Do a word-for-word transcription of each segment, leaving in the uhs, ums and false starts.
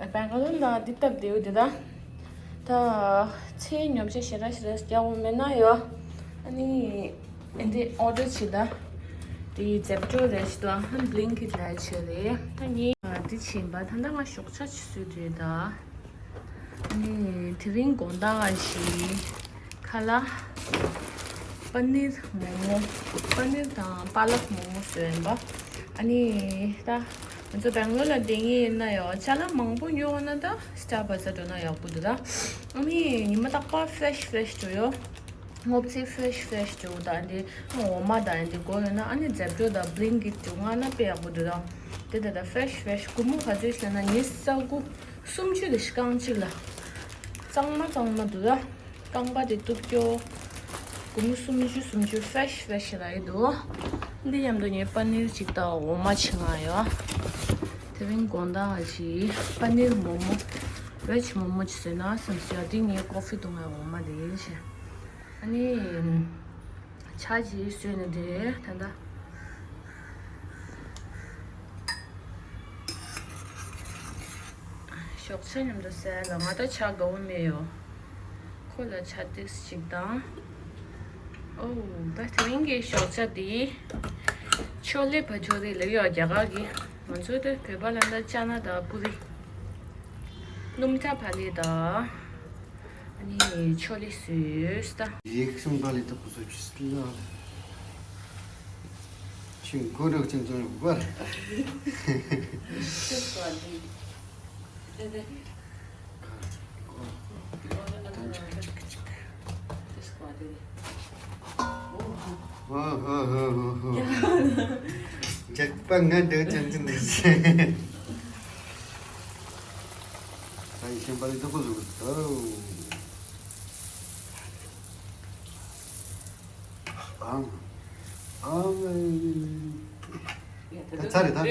བེང་ག་ལོར་ལ་འདི་སྟབས་བདེ་བོ་འདི་ད། ད་ཚེ་ཉོ་ཆ་ཞེ་དྲག་ཞེ་དྲག་རྒྱག་འོང་མེད་ན་ཡོད། ཨ་ནི་འདི་ཨོ་ཌར་བྱེད་ད། དེ་ཛེབ་ཊོ་རེད་ཤི་ད། ཨ་ནི་བྷི་ལིང་ཀིཊ་ལ་བྱེད་རེད། ད་ངས་འདི་བྱིན་པ་ད་ད་ང་ཞོགས་ཇ་ཅིག་བཟོས་དུས་ད། ཨ་ནི་དེ་རིང་དགོང་དག་ཞིག་ཁ་ལག་པ་ནིར་མོག་མོག་པ་ནིར་དང་པ་ལག་མོག་མོག་བཟོས་ཡིན་པ། ཨ་ནི་ད་ང་ཚོ་བེང་ལོར་ལ་བསྡད་མཁན་ཡིན་ན་ཡང་ཅ་ལག་མང་པོ་ཉོ་ན་ད་སྟར་བྷག་སི་འགྲོ་ན་ཡག་པོ་འདུག་ད། ཨ་ནི་ཉི་མ་རྟག་པར་ཕེ་རེ་ཤི་ཕེ་རེ་ཤི་འགྲོ་ཡོད། སྔོ་ཚལ་ཕེ་རེ་ཤི་ཕེ་རེ་ཤི་འགྲོ་ད། འདི་འོ་མ་དང་འདི་དགོས་ཡོད་ན་ཨ་ནི་ཛེབ་ཊོ་དང་བྷི་ལིང་ཀིཊ་འགྲོ་ང་ན་དཔེ་ཡག་པོ་འདུག་ད། དེ་ད་ད་ཕེ་རེ་ཤི་ཕེ་རེ་ཤི་སྒོར་མོ་ག་ཚོད་ཞེ་ན་ཉི་ཤུ་རྩ་དགུ། སུམ་ཅུ་རེ་ཤི་རྐང་གཅིག་ལ། གཙང་མ་གཙང་མ་འདུག་ད། རྐང་པ་དེ་གཏུབ་སྐྱོ། སྒོར་མོ་སུམ་ཅུ་སུམ་ཅུ་ཕེ་རེ་ཤི་ཕེ་རེ་ཤི་རག་གི་འདུག་འདི་མཉམ་དུ་ངས་པ་ནིར་གཅིག་དང་འོ་མ་ཕྱེ་ང་ཡོད། དེ་རིང་དགོང་དག་ཅིག་པ་ནིར་མོག་མོག་བེཇ་མོག་མོག་ཅིག་བཟོས་ན་བསམ་སོང་། འདི་ངས་ཀོ་ཕི་བཏུང་བའི་འོ་མ་དེ་ཡིན་ཞེས། ཨ་ནི། ཇ་ཅིག་བཟོས་ནས་དེ་ད་ལྟ། ཞོགས་ཇ་མཉམ་དུ་ཟས་ལ་ང་ད་ཇ་དགའ་བོ་མེད་ཡོ། ཁོ་ལ་ཇ་ཏིག་ཅིག་དང་། ཨོ། ད་དེ་རིང་གི་ཞོགས་ཇ་འདི་ཆོ་ལེ་བ་ཅོ་རི་ལབ་ཡོད་རྒྱ་གར་གྱི། ང་ཚོའི་ད་བོད་པ་ལ་ད་ཅ་ན་དང་པུ་རི། སྣུམ་ཇ་བག་ལེབ་དང་། ཨ་ནི་ཆོ་ལེ་བཟོས་ད། ཡིག་གསུམ་པ་ལས་དག་པོ་བཟོ་ཆུ་སྲིན་ལ། ཆུ་མགོ་རོགས་ཅན་ཚོ་བར། ཨོ་ཧོ་ཧོ་ཧོ་ཧོ། ཇག་པ་ང་འདྲ་ཅན་ཅན་འདུག་ཟེར། ད་ཡིག་གསུམ་པ་ལས་དག་པོ་བཟོ་དགོས། ཨང་། ཨང་། ད་ཚར་རེད་ད།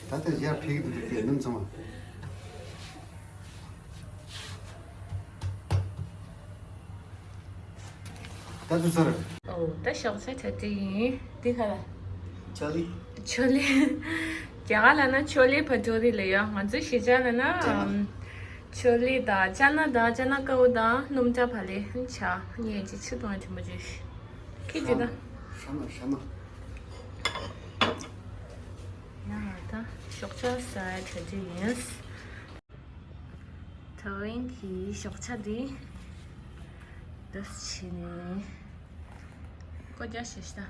ད་ལྟ་ཡར་ཕེབས་ཀྱི་འདུག་གས་སྣུམ་ཚང་མ། ད་ཚུར་ཚར། ཨོ། ད་ཞོགས་ཇ་གྲ་སྒྲིག་ཡིན། འདི་ག་ལ། ཆོ་ལེ། ཆོ་ལེ། རྒྱ་གར་ལ་ན་ཆོ་ལེ་བ་ཅོ་རི་ལབ་ཡོད། ང་ཚོའི་གཞིས་ཆགས་ལ་ན། ཅ་ན། ཆོ་ལེ་དང་ཅ་ན་དང་ཅ་ན་ཀའུ་དང་སྣུམ་ཇ་བག་ལེབ་ཆ་ངས་ཅི་ཆུ་དང་དྲི་མ་བཅུ། ཁྱི་ཅི་དང་། ཤ་མ་ཤ་མ། ཡ་ད་ཞོགས་ཇ་ཟ་གྲ་སྒྲིག་ཡིན། དེ་རིང་གི་ཞོགས་ཇ་འདི་འདི་བྱས་ནས་ཀོ་རྒྱ་ཞེ་ཤ།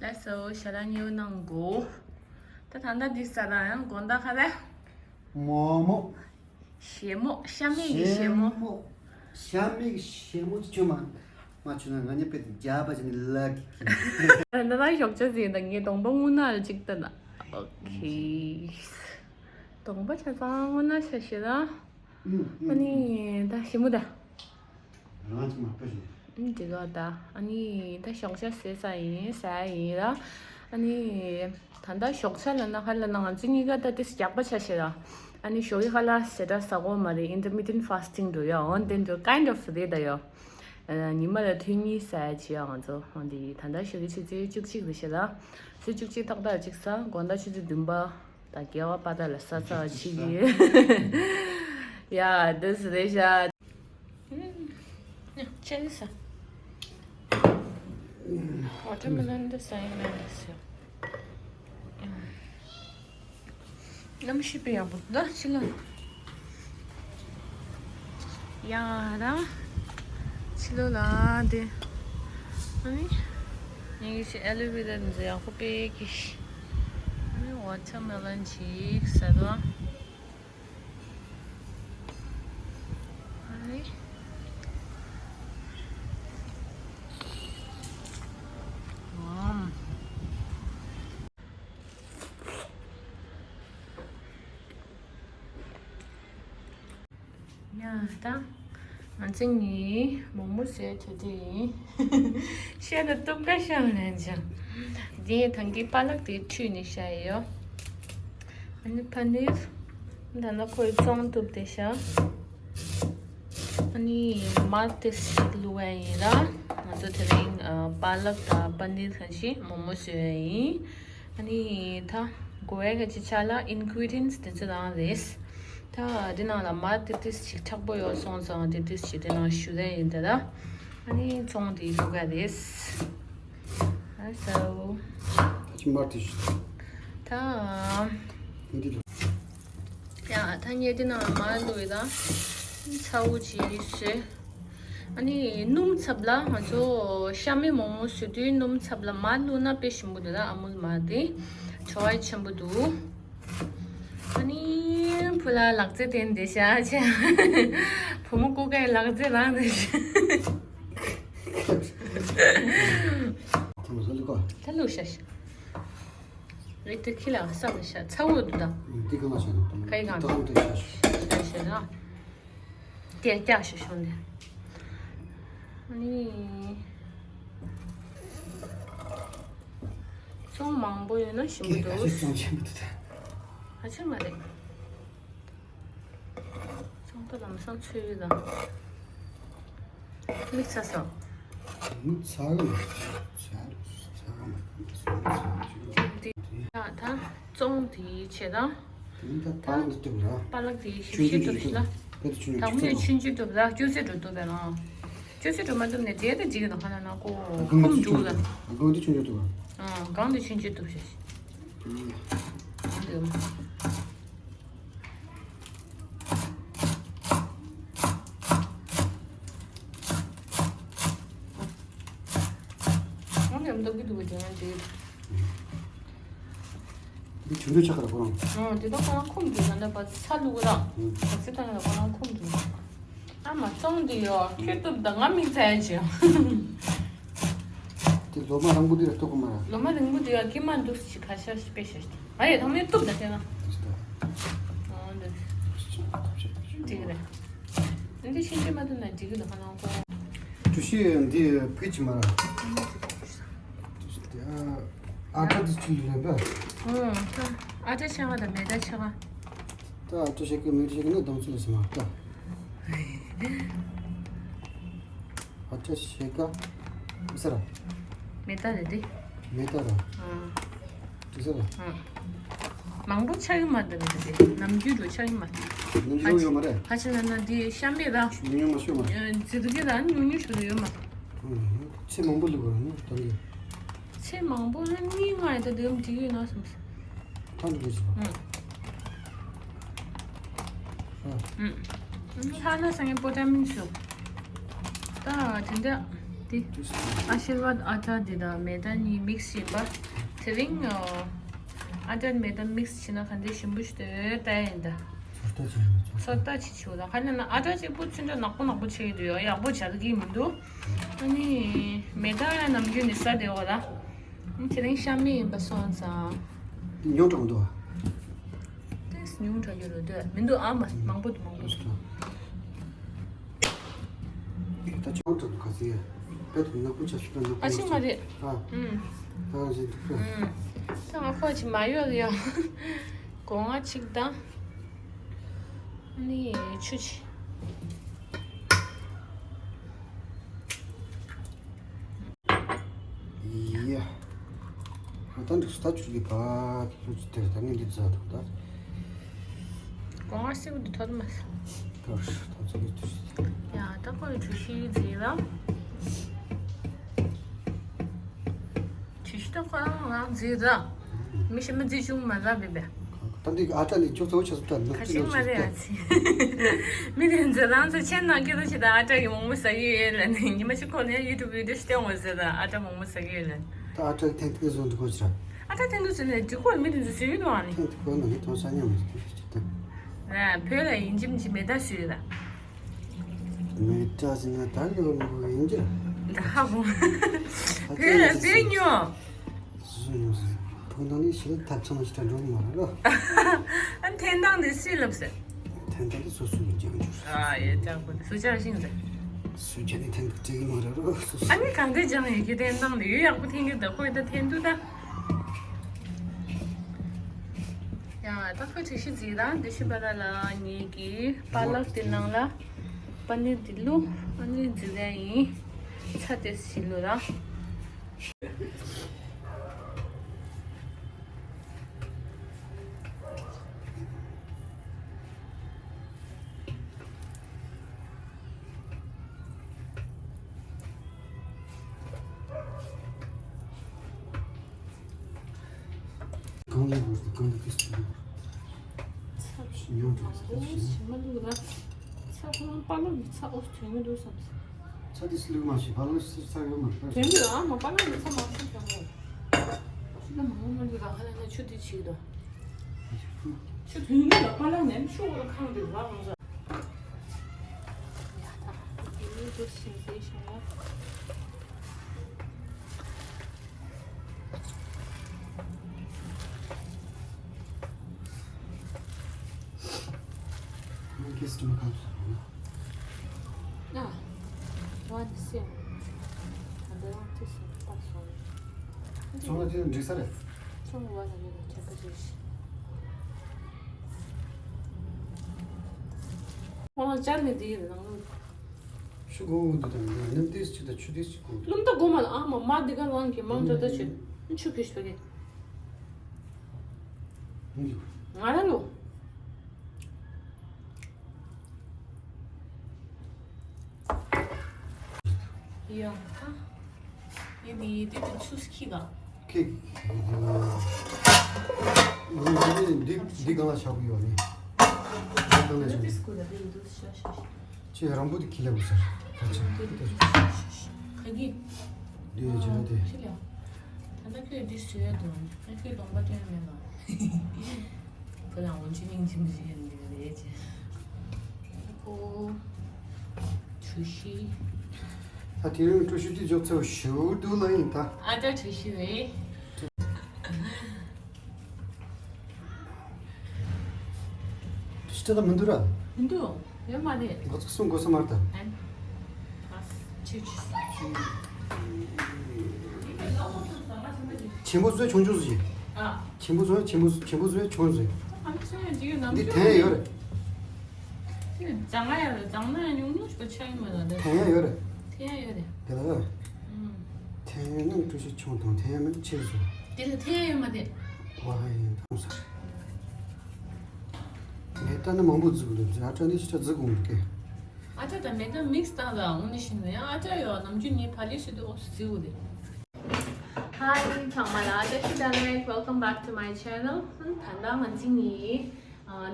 ལགས་སོ། ཞལ་ལག་ཉོ་གནང་གོ། ད་ད་ལྟ་འདི་ཟ་ད་ཡང་དགོང་དག་ག་རེ། མོག་མོག་ཞེ་མོག་ཤ་མེད་ཀྱི་ཞེ་མོག་ཤ་མེད་ཀྱི་ཞེ་མོག་ཅིག་མཆོད་མ། མ་མཆོད་ན་ང་གཉིས་དཔེ་དེ་རྒྱག་པ་བྱས་ནས་ལབ་ཀྱི། ད་ལྟ་ཞོགས་ཇ་ཟས་ད་ངས་གདོང་པ་རྔུལ་ནག་ཅིག་ལྟ་ན། ཨོ་ཁེ། གདོང་པ་ཆ་ཚང་རྔུལ་ནག་ཆ་ཤེས་ད། ཨ་ནི་ད་ཞེ་མོག་ད། རང་ཅིག་མ་ཕོད་ཤིང་། འདི་ག་ད། ཨ་ནི་ད་ཞོགས་ཇ་ཟས་ས་ཡིན་ཟ་ཡིན་ར། ཨ་ནི་ད་ལྟ་ཞོགས་ཇ་ལ་ན་ཧ་ལ་ན་ང་ཚོ་གཉིས་ཀ་ད་ཏིས་རྒྱག་པ་ཆ་ཤེས་ར། ཨ་ནི་ཞོགས་ཀྱི་ཧ་ལ་ཟས་ད་ཟ་གོ་མ་རེད། intermittent fasting འགྲོ་ཡ་འོན་ཏེ་འགྲོ་kind of རེད་ད་ཡོ། ཉི་མ་ལ་ཐུན་གཉིས་ཟ་ཡ་ཅི་ཡ་ང་ཚོ་འོན་ཏེ་ད་ལྟ་ཞོགས་ཀྱི་ཆུ་ཚོད་བཅུ་གཅིག་རེད་ཤེས་ར། ཆུ་ཚོད་བཅུ་གཅིག་ཏག་ཏག་ཅིག་ཟ། དགོང་དག་ཆུ་ཚོད་བདུན་པ། ད་རྒྱལ་བ་པ་ད་ལ་ས་ཚ་ཆི་གི། ཡ་འདི་སི་རེད་ཤག་ཆེ་ནི་ས། ཝ་ཊར་མེ་ལོན་འདི་ས་ཡིན་མེད་ནི་ས། གནམ་གཤིས་དཔེ་ཡག་པོ་འདུག་ཕྱི་ལོགས། ཡ་ར། ཕྱི་ལོགས་ལ་དེ། ཨ་ནི། ངེད་ཀྱི་ཨེ་ལོ་ཝེ་ར་འདི་ཡག་པོ་དཔེ་གི། ཨ་ནི་ཝ་ཊར་མེ་ལོན་ཅིག་ཟ་དོ། ཨ་ནི། ཨམ། ཡ་ད། ང་ཚོ་གཉིས་མོག་མོག་ཟས་དེ་དེ་ཡིན། ཤ་ད་གཏུབ་ཀ་ཤ་ལན་ཅང་། དེ་ཐང་གི་པ་ལག་དེ་འཁྲུད་ནས་བཞག་ཡོད། ཨ་ནི་པ་ནིར། ད་ནི་ཁོའི་བཙོང་ཐུབ་དེ་ཤ། ཨ་ནི་མར་ཏེ་ཞིག་བླུགས་པ་ཡིན་ར། ང་ཚོ་དེ་རིང་པ་ལག་དང་པ་ནིར་གང་ཞིག་མོག་མོག་བཟོས་པ་ཡིན། ཨ་ནི་ད་གོ་བའི་ག་ཅི་ཆ་ལ་ཨིན་གྷི་རི་ཌི་ཡན་སི་དེ་ཚོ་རང་རེད། ད་དེ་ནང་ལ་མར་ཏིག་ཏིག་ཅིག་མཁྲེགས་པོ་ཡོད་སོང་ཙང་ཏིག་ཏིག་ཅིག་དེ་ནང་བཞུ་རན་ཡིན་ད། ད་ཨ་ནི་བཙོང་དེ་བླུག་ག་རེད། ཨ་སོ། ད་ཅི་མར་དེ་བཞུ། ད་འདི་ལ། ཡ་ད་ངས་འདི་ནང་མར་བླུགས་ཡོད་ད། ཚ་བོ་ཅིག་བཟོས། ཨ་ནི་སྣུམ་ཚབ་ལ་ང་ཚོ་ཤ་མེད་མོག་མོག་བཟོ་དུས་སྣུམ་ཚབ་ལ་མར་བླུགས་ན་དཔེ་ཞིམ་པོ་འདུག་ད། ཨ་མུལ་མར་དེ་བྲོ་བ་ཆེན་པོ་འདུག་ཨ་ནི་བུ་ལ་ལག་རྩེད་བསྟན་བསྡད་ཤག་ཆེ། བུ་མོ་ཀུ་ཀའི་ལག་རྩེད་རང་བསྡད་ཤག་ཐུང་ཟོ་ལི་ཀོ། ད་བླུགས་ཤག་རེད་དེ་ཁྱི་ལ་ས་ལ་ཤག་ཚ་བོ་འདུག་ད། འདི་གང་ལ་ཤག་ནོ། ཁ་ཡི་གང་ད་གང་དུ་ཤག་ཤག་ཤག་ཤག་ར། དེ་རྒྱག་ཤོག་ཤོག་ནས། ཨ་ནི། ཅུང་མང་པོ་ཡོད་ན་ཞིམ་པོ་འདུག་ཨ་ཆེ་མ་རེད། ཅུང་ད་ལམ་སང་ཚོས་ཡོད་ད། མིག་ཚ་སོང་། མིག་ཚ་གི་མ་ཚ་ཚ་གི་མ་ཚ་ཚ་གི་མ་ཚ། ད་ད་བཙོང་དེ་བྱེད་དང་། དེ་ནི་ད་པ་ལག་འདི་གཏུབ་ར། པ་ལག་དེ་ཞིབ་ཞིབ་གཏུབ་ཤི་ལ། དཔེ་དེ་ཆུང་ཆུང་དག་མོས་གཏུབ་ཆུང་ཆུང་གཏུབ་ར། ཅུ་ཙེ་འགྲོ་གཏུབ་པས་ལ། ཅུ་ཙེ་འགྲོ་མ་གཏུབ་ནས་དེ་ད་འཇིག་གི་འདུག་ཁ་ན་ན་ཀོ་ཁོམ་འདུག་ལ། སྒང་འདི་ཆུང་ཆུང་གཏུབ་ར། ཨ་སྒང་འདི་ཆུང་ཆུང་གཏུབ་ཤི། ཨ་འདི། ཨང་ཡང་འདུག་གི་འདུག་གི་དེ་ཡང་དེ། འདི་ཆུང་ཆུང་ཆགས་ཀྱི་རེད་ཁོ་རང་། ཨང་དེ་དག་ཁོ་རང་ཁོམ་གྱི་ད་ལྟ་བ་ཚ་བླུག་གི་ར། ཨང་། བ་ཚི་བཏང་གི་ར་ཁོ་རང་ཁོམ་གྱི། ཨ་མ་བཙོང་འདི་ཡོ་ཁྱོད་སྟོབས་དང་ང་མིག་ཚ་ཡ་ཅི་ཡོ། དེ་ལོ་མ་རིང་པོ་འདི་ལ་ལྟོགས་གི་མ་ར། ལོ་མ་རིང་པོ་འདི་ཡོ་ཀི་མ་འདུག་ཅི་ཁ་ཤ་ཤི་པེ་ཤ་ཤི། ཨ་ཡེ་ཐང་མེ་ཏུབ་ད་ཁྱེད་ན། ཨང་འདི། འགྲིག་རེད། འདི་ཤིང་ཏུ་མ་ཐུབ་ན་འགྲིག་གི་འདུག་ཁ་ནང་ཁོ། གྲུ་བཞི་འདི་ཕུད་ཅི་མ་ར། ཨ་ཏྲ་འདི་ཅི་ལས་པ། ཨ་ཏྲ་ཆ་ག་དང་མེ་ཏྲ་ཆ་ག། ད་ཨ་ཏྲ་ཤེ་གི་མེ་ཏྲ་ཤེ་གི་ནི་གདོང་ཚུལ་ལ་སི་མ་ཏྲ། ཨ་ཅག་ཤེ་ཀ་ཨི་ས་ར། མེ་ཏ་རེད་དེ། མེ་ཏ་ར། ཨ། ཏི་ས་ར། ཨ། མང་པོ་ཆགས་ཀྱི་མ་རེད་དེ། ནམ་རྒྱུན་དུ་ཆགས་ཀྱི་མ་རེད། ཉུང་ཉུང་ཡོད་མ་རེད། ཕ་ཆེ་ན་ན་འདི་ཤ་མེད་ར། ཉུང་ཉུང་མ་ཤོད་མ་རེད། ཨ། ཛི་རུ་གི་ར་ཉུང་ཉུང་ཤོད་དུ་ཡོད་མ། ཨ། ཚེ་མང་པོ་ལུས་པ་རེད་ན་ད་གི། ཚེ་མང་པོ་ལ་གཉིས་ལྔ་ཡོད་ད་དེ་འགྲིག་ཡོད་ན་བསམ། ཐང་དུ་ལུས་ཟེར་བ། ཨ། ཨུམ། ལྷ་ན་སང་ངེ་པོ་ཏ་མིན་ཤོག་ད་དེ་འདྲ་དེ། ཨ་ཤིར་བཱད་ཨ་ཏྲ་འདི་དང་མེ་ཏ་གཉིས་མིག་སི་བྱེད་པ། དེ་རིང་ཨ་ཏྲ་མེ་ཏ་མིག་སི་བྱེད་ན་ག་འདྲ་ཞིམ་པོ་ཞིག་འདུག་ལྟ་ཡིན་ད། ཚོད་ལྟ་བྱེད་ཚོད་ལྟ་བྱེད་ཆོག་ད་ཁ་ན་ན་ཨ་ཏྲ་གཅིག་པུ་ཚོད་འདྲ་ནག་པོ་ནག་པོ་བྱེད་ཀྱི་འདུག་ཡ་ཡག་པོ་བྱ་གི་མི་འདུག་ཨ་ནི་མེ་ཏ་ཡང་ནམ་རྒྱུན་ནས་ཟ་བདེ་བ་ལ། དེ་རིང་ཤ་མེད་ཡིན་པ་སོང་ཙང་། འདི་ཉུང་དྲགས་མི་འདུག་ཨ། ཏིས་ཉུང་དྲགས་ཡོད་རེད་འདོད་མི་འདུག་ཨ་མ་མང་པོ་འདུག་མང་པོ་འདུག་ད་ཆུང་དྲགས་འདུག་ག་ཚོད་ཡ། དཔེ་དུ་ནག་པོ་ཆ་ཤུགས་དང་ནག་པོ་ཨ་ཤི་མ་རེད། ཨ། ཨུམ། ད་ག་ཞིག་འདུག་ག་ཨུམ། ད་ང་ཁོ་ཅི་མ་ཡོད་ཡ། སྒོ་ང་ཅིག་དང་། ཨ་ནི་ཆུ་ཅི། ཡ། ང་ད་འགྲིག་སོང་ད་ཆུ་གི་བ་ཆུ་དེར་ད་ངས་འདི་ཛ་དང་ད། གོང་ཨ་སི་བུ་འདི་ཐོག་མ། ད་ཐོག་ཚོ་གི་དུས། ཡ་ད་ཁོ་ཡི་གྲུ་བཞི་མཛེས་ལ། གྲུ་བཞི་ད་ཁོ་རང་རང་མཛེས་ར། མི་ཤི་མི་མཛེས་ཆུང་མ་ར་བི་བི། ད་འདི་ཨ་ཏྲ་ནི་ཅོག་ཚ་བོ་ཆ་སུ་ད་ནག་ཁ་ཅིག་ཤིང་མ་རེད་ཨ་ཚི། མི་དེ་ཚོ་རང་ཚོ་ཆེན་ནང་སྐྱེ་རུ་ཆེ་ད་ཨ་ཏྲ་གི་མོག་མོག་ཟ་གི་ཡོད་ལ་ནི་ཉི་མ་ཞིག་ཁོ་ནས་ཡུ་ཊུབ་བི་ཌི་ཡོ་ཞིག་སྟོན་འོང་ཟེར་ད་ཨ་ཏྲ་མོག་མོག་ཟ་གི་ཡོད་ལ། ད་ཨ་ཏྲ་གི་ཐེངས་དེ་བཟོ་འདུག་གོ་ཅི་ར། ཨ་ཏྲ་ཐེངས་དུ་ཟེར་ནས་འགྲིག་གོ་མི་དེ་ཚོ་ཟེར་གི་འདུག་ཨ་ནི། ཐེངས་དེ་གོ་ན་ངས་མཐོང་ས་ཉམས་མི་ཟེར་གི་ཞིག་ད། ན་བོད་ལ་ཡིན་གཅིག་མིན་གཅིག་མེ་ཏ་ཟེར་ཡོད་ད། མེ་ཏ་ཟེར་ན་ད་གི་ཡིན་གྱི། ད་ཧ་གོ། བོད་ལ་ཟེར་མྱོང་། སུ་ཡོང་ཟེར། ཕུགས་ནང་ནས་ཞི་ལི་ཐབ་ཚང་ཞིག་ད་འགྲོ་གི་མ་རེད་རོ། ཨ་འཐེན་སྟངས་དེ་སུས་ལབ་ཟེར། འཐེན་སྟངས་དེ་སོ་སོ་ཡིན་ཀྱང་འགྱུར། ཨ་ཡེ་ཅག་པོ་དེ་སུ་ཅག་ཤིང་ཟེར། སུ་ཅག་ནས་འཐེན་འདུག་བྲིས་གི་མ་རེད་རོ་སོ་སོ། ཨ་ནི་གང་འཐེན་ཅང་ཡི་གེ་འཐེན་སྟངས་དེ་ཡོད་ཡག་པོ་འཐེན་གི་ད་ཁོས་ད་འཐེན་འདུག་ད། ཡ་ད་ཁོས་གྲུ་བཞི་ཟིག་དང་འདི་ཤི་པ་ད་ལ་ངེད་ཀྱི་པ་ལག་དེ་ནང་ལ་པ་ནིར་དེ་བླུགས། ཨ་ནི་འཛི་ལེན་ཡིན། ཚྭ་དེ་ཞིག་བླུགས་ར། ཡིན་དགོས་ཏེ་གང་དུ་ཏིས་ཏུ་ཚབ་ཉུང་དུ་ཚབ་ཞིག་ཞིམ་མ་ལུག་ར། ཚབ་ཁོང་པ་ལོ་ནི་ཚབ་ཨོ་ཐོན་གི་འདུག་བསམ། ཚ་ཏིས་ལུག་མ་ཞིག་པ་ལོ་སི་ཚ་ཡོད་མ་རེད། ཐོན་གི་ར་མ་པ་ལོ་ནི་ཚབ་མ་ཤོད་ཐོན་གི། ཤི་ན་མང་མང་འདི་ར་ཧ་ལ་ན་ཆུ་དེ་ཆིག་དང་། ཆུ་ཐོན་གི་ར་པ་ལོ་ནི་ཆུ་འོ་ཁང་དེ་ར་མང་ས། ཡ་ད་དེ་ནི་འདུག་ཞིམ་ཟས་ཤོག་ཡ། ཚོང་ལ་དེ་འགྲིག་ས་རེད། ཚོང་བ་ལ་ཡོད་ན་ཁྱད་པར་རེད། ཁོང་ལ་བཅར་ནས་དེ་ཡིན་ནང་ལོགས། ཆུ་གོང་འོག་ཏུ་དང་ནི་ནམ་ཏིས་ཆུ་དང་ཆུ་ཏིས་ཆུ་གོང་། ལུམ་ཏ་གོ་མ་ལ་ཨ་མ་མ་འདི་ག་ལང་གི་མང་དྲག་ད་ཆུ་ཆུ་ཕུ་ཤ་གི། ང་ར་ལོ། ཡང་ཧ། ཡིན་དེ་ཡིན་དེ་དུ་ཆུ་སྐྱིད་ག་ཁེ། འདི་འདི་གང་ལ་ཆགས་ཀྱི་ཡོད་ནི། འདི་གང་ལ་ཆགས་ཀྱི། ཅེས་རང་པོ་དེ་ཁྱི་ལ་བུ་ཟེར། ཁ་ཆེ། ཁ་གི། འདི་ཡོད་ཅེ་ན་དེ། ཁྱི་ལ། ད་ལྟ་ཁྱོད་འདི་བཟོས་ཡ་འདུག་ཨ་ཁྱོད་གདོང་པ་སྟོན་མེད་ལ། ཁོ་རང་འོན་ཆུ་སྙིང་རྗེ་མི་ཞིག་ཡིན་འདི་རེད་ཅེ། ཁོ། གྲུ་བཞི། ད་དེ་རིང་གྲུ་བཞི་དེ་འཇོག་ཚར་ཞུ་འདུག་ལ་ཡིན་ད། ཨ་ད་གྲུ་བཞི་རེད། ཤི་ད་མི་འདུག་ར། མི་འདུག་ཡོད་མ་རེད། ང་ཚོ་གསུང་དགོས་ས་མ་རེད་ད། ཨན། ཨ། ཆུ་ཆུ། ཆེན་པོ་བཟོས་ཆུང་ཆུང་བཟོས། ཨ། ཆེན་པོ་བཟོས་ཆེན་པོ་ཆེན་པོ་བཟོས་ཆུང་བཟོས། ཨ་ནི་ཆུང་ཡང་ཅིག་ཡོད་ནམ། འདི་ཆུང་དེ་ཡང་ཡོད་རེད། ཅིག་ཡོད་ཙང་ང་ཡང་ཙང་ན་ཡང་ཉུང་ཉུང་ཞིག་ཆགས་ཡིན་མ་རེད་ད། དེ་ཡང་ཡོད་རེད། དེ་ཡང་ཡོད་རེད། དེ་ལ་ཡོད་རེད། ཨུམ། དེ་ཡང་ནི་ཀྲུ་ཤི་ཆུང་དང་དེ་ཡང་མི་ཆེ་བཟོས། དེ་ལ་དེ་ཡང་ཡོད་མ་རེད། ཝ་ཧ་ཡིན་ཐང་ས། ངས་ལྟ་ན་མང་པོ་བརྫིས་པ་རེད། ཨ་ཁྲ་ནི་ཤི་ཁྲ་བརྫིས་དགོས་འདུག་གས། ཨ་ཁྲ་དང་མེ་ཏོག་མིག་སི་བཏང་ལ་འོང་ནི་ཤི་ན་ཡང་ཨ་ཁྲ་ཡོད་ནམ་རྒྱུན་ངའི་ཕ་ལི་ཤི་དུ་འོ་སི་བརྫིས་འོ་དེ། Hi ཚང་མ་ལ་བཀྲ་ཤིས་བདེ་ལེགས། Welcome back to my channel. ད་ལྟ་ང་ཚོ་གཉིས་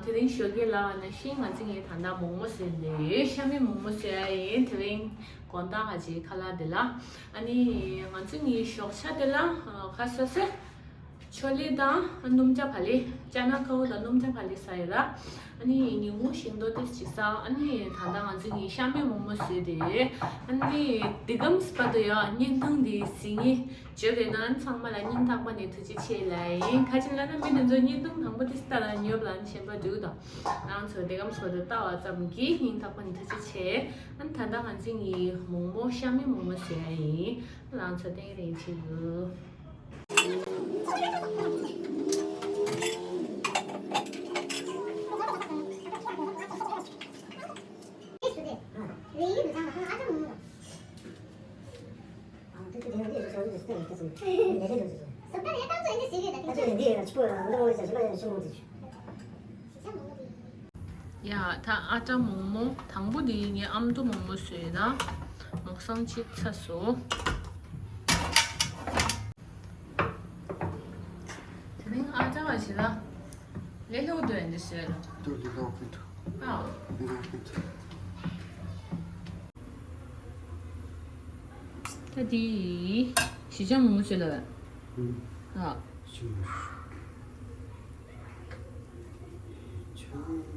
དེ་རིང་ཞོགས་ཀས་ལབ་པ་ནང་བཞིན་ང་ཚོ་གཉིས་ད་ལྟ་མོག་མོག་བཟོས་ནས་ཤ་མེད་མོག་མོག་བཟོས་ཡ་ཡིན། དེ་རིང་དགོང་དག་ག་ཅིག་ཁ་ལག་དེ་ལ་ཨ་ནི་ང་ཚོ་གཉིས་ཞོགས་ཇ་དེ་ལ་ཁ་སོ་སོ། ཆོ་ལེ་དང་སྣུམ་ཇ་བག་ལེབ། ཅ་ན་ཁ་བོ་དང་སྣུམ་ཇ་བག་ལེབ་ཟ་ཡོད་ལ། ཨ་ནི་ཉིན་གུང་ཞིམ་མདོག་ཏོག་ཙམ་ཟ། ཨ་ནི་ད་ལྟ་ང་ཚོ་གཉིས་ཤ་མེད་མོག་མོག་བཟོས་ཏེ། ཨ་ནི་འདི་གམ་སྤ་དུ་ཡང་བརྙན་ཐུང་འདི་གཟིགས་མཁན་བརྗོད་པས་ན་ཚང་མ་ལ་སྙིང་ཐག་པ་ནས་ཐུགས་རྗེ་ཆེ་ལབ་ཡིན། ག་ཅི་ལབ་ན་མི་དེ་ཚོ་བརྙན་ཐུང་དང་པོ་དེ་ལྟ་ལ་ཉོབ་ལ་ནི་ཞེན་པ་འདུག་དང་། ང་ཚོ་འདི་གམ་སྤ་དུ་ལྟ་བ་ཙམ་གྱིས་སྙིང་ཐག་པ་ནས་ཐུགས་རྗེ་ཆེ། ཨ་ནི་ད་ལྟ་ང་ཚོ་གཉིས་མོག་མོག་ཤ་མེད་མོག་མོག་བཟོས་ཡ་ཡིན། ང་ཚོ་ཏན་རེ་བྱེད་དགོས། ཡ་ད་ཨ་ཏྲ་མོག་མོག་དང་པོ་འདི་ངས་ཨ་མདོ་མོག་མོག་བཟོས་ན་མོག་སང་ཅིག་ཚ་སོ། དེ་རིང་ཨ་ཅག་ལ་བྱེད་ན་ལས་སླ་པོ་འདུག་ཨ་འདི་བཟོས་ལ། འདུག་འདི་ལོག་གི་འདུག་ཨ། འདི་ལོག་གི་འདུག་ད་འདི་ཞི་ཅང་མོག་མོག་བཟོས་ལ་བས། ཨ། ཞི་ཅང་མོག་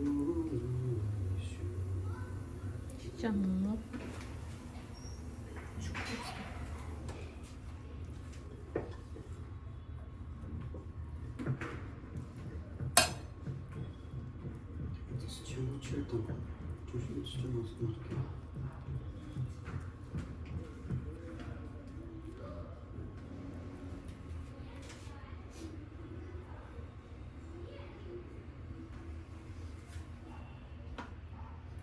མོག་ཞི་ཅང་མོག་མོག་ཆེན་པོ་ཆེར་དང་། གྲུ་བཞི་ཆེ་ཆུང་མ་སོང་བ།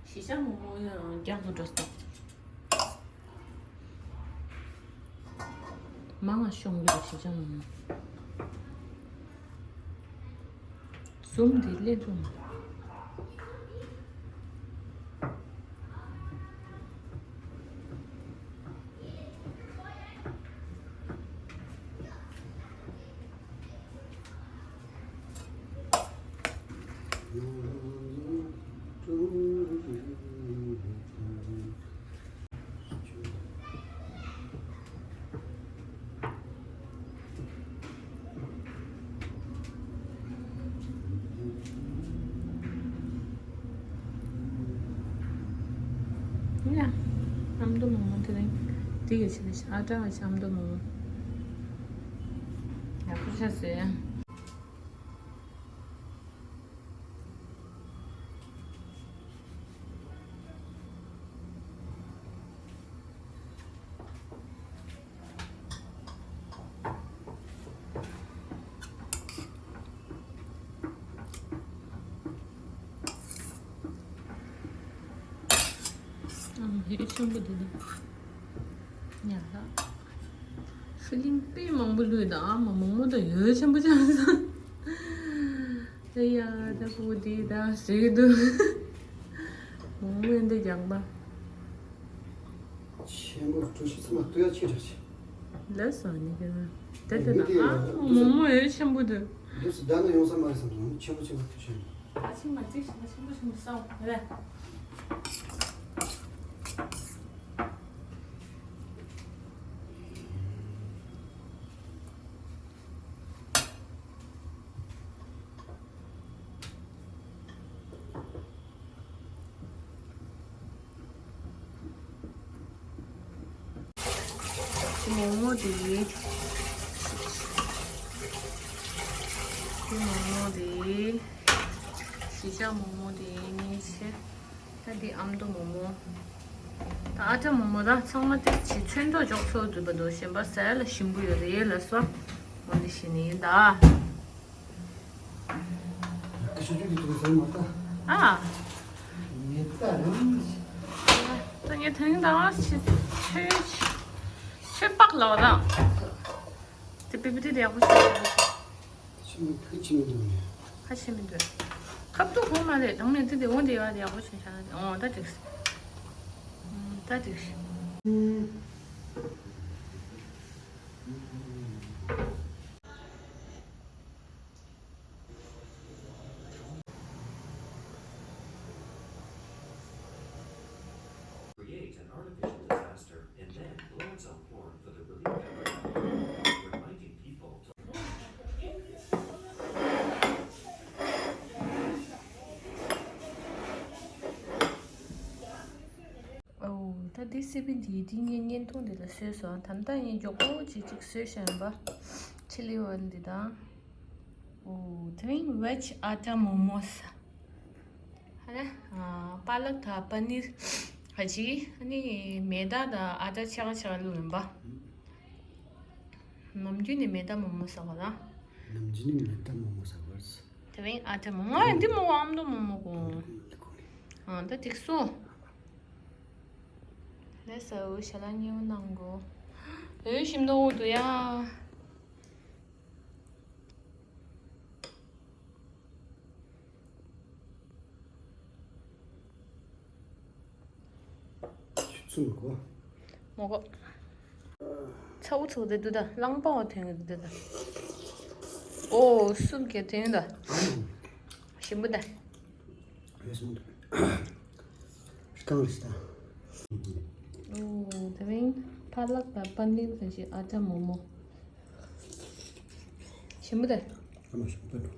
ཞི་ཅང་མོག་མོག་ཡང་རྒྱག་ཏུ་འགྲོ་སོང་། མང་ང་ཤོང་གི་རེད་ཞི་ཅང་མོག་མོག་གཟུགས་འདི་ལེན་ཐུབ། ཡ། ཨ་མདོ་མོག་མོག་དེ་རིང་འདི་ག་ཆེ་ལ་ཤ་ཨ་ཀྲ་བ་ཤ་ཨ་མདོ་མོག་མོག་ཡག་པོ་ཆགས་སོང་ཡ། ཨ་ཧེ་ཤམ་པོ་འདི་ནི་ཉ་ལ་ཧྥི་ལིང་དཔེ་མང་པོ་ལུས་དང་ཨ་མ་མོག་མོག་དང་ཡོད་ཆེན་པོ་ཆགས་སོང་། ཨེ་ཡ་ད་བུ་འདི་ད་ཟེར་གི་འདུག་མོག་མོག་འདི་རྒྱག་པ། ཆེན་པོ་གྲུ་བཞི་ཚང་མ་ལྟོས་ཡ་ཆེ་དྲགས་ཆེ། ལས་སོ་ནི་གི་ན། དེ་དེ་ན་ཨ་མོག་མོག་ཡོད་ཆེན་པོ་འདུག་འདུག་སུ་ད་ནི་ཡོང་ས་མ་རེད་བསམ་སོང་། ཆེན་པོ་ཆེན་པོ་ཐུག་ཤོར་ནས། ཨ་ཆེན་མ་ཅིག་ཞིག་ན་ཆེན་པོ་ཆེན་པོ་ས་འོག་རེད། ཅི་མོག་མོག་དེ། ཅི་མོག་མོག་དེ། གཞིས་ཆགས་མོག་མོག་དེ་གཉིས་ཆེ། ད་འདི་ཨ་མདོ་མོག་མོག་ད་ཨ་ཀྲ་མོག་མོག་ད་ཚང་མ་དེ་ཅི་ཚོན་མདོག་འཇོག་ཚོགས་འདུག་པ་འདུག་གཞན་པ་ཟས་ལ་ཞིམ་པོ་ཡོད་རེད་ལ་སོ། འོ་འདི་ཞིག་ནི་ཡིན་ད། ཀི་ཤུ་ཅུ་གི་དུས་ཟེར་མ་ལྟ། ཨ། ངས་ལྟ་རང་། ད་ངས་དེ་རིང་ད་ང་ཆེ་ཆེ་ཆེ་པག་ལ་བ་དང་། དེ་པི་པི་ཏི་དེ་ཡག་པོ་ཞིག་ཆེ་མི་ཐུག་ཆེ་མི་འདུག་ནས། ཁ་ཆེ་མི་འདུག་ཁབ་ཏུ་གོང་མ་རེད་དང་ནས་དེ་དེ་འོང་དེ་ཡག་དེ་ཡག་པོ་ཞིག་ཆགས་འོང་ད་འགྲིག་ད་འགྲིག Create an artificial disaster and then blow its own horn for the relief effort, reminding people to ཨོ། ད་འདི་སི་པིན་འདི་འདི་ངས་བརྙན་ཐུང་འདི་ལ་བཟོས་སོང་། ད་ལྟ་ངས་མགྱོགས་པོ་ཅིག་ཅིག་བཟོས་བཞག་ཡིན་པ། ཆི་ལི་ཝན་འདི་དང་། ཨོ། དེ་རིང་ཝེཇ་ཨ་ཏྲ་མོག་མོག་ཟེར། ཧ་ལས། ཨ། པ་ལག་དང་པ་ནིར་ཧ་ཅི། ཨ་ནི་མེ་ད་དང་ཨ་ཏྲ་ཆ་ག་ཆ་ག་བླུགས་ཡིན་པ། ནམ་རྒྱུན་ནས་མེ་ད་མོག་མོག་ཟ་བ་དང་། ནམ་རྒྱུན་ནས་མེ་ད་མོག་མོག་ཟ་བར། དེ་རིང་ཨ་ཏྲ་མོག་མོག་ང་འདི་མོག་ཨ་མདོ་མོག་མོག་གོ། ཨ་ད་འགྲིག་སོང་། ལས་ས་འུ་ཞལ་ལག་མཉེས་པོ་གནང་གོ། འོད་ཞིམ་མདོག་འོ་འདུག་ཡ། ཆུ་ཚོད་མ་གོ། མ་གོ། ཚ་བོ་ཚ་བོ་དེ་འདུག་ད་རླངས་པ་བ་དོན་གི་འདུག་ད། ཨོ་སུབ་ཀྱི་དོན་ད། ཞིམ་པོ་ད། རེས་མོ་དུ། རྐང་རེས་ད། ཨོ་དེ་རིང་ཕ་ལག་དང་པ་ནིར་ག་ཞིག་ཨ་ཏྲ་མོག་མོག་ཞིམ་པོ་ད། ཨ་མ་ཞིམ་པོ་འདུག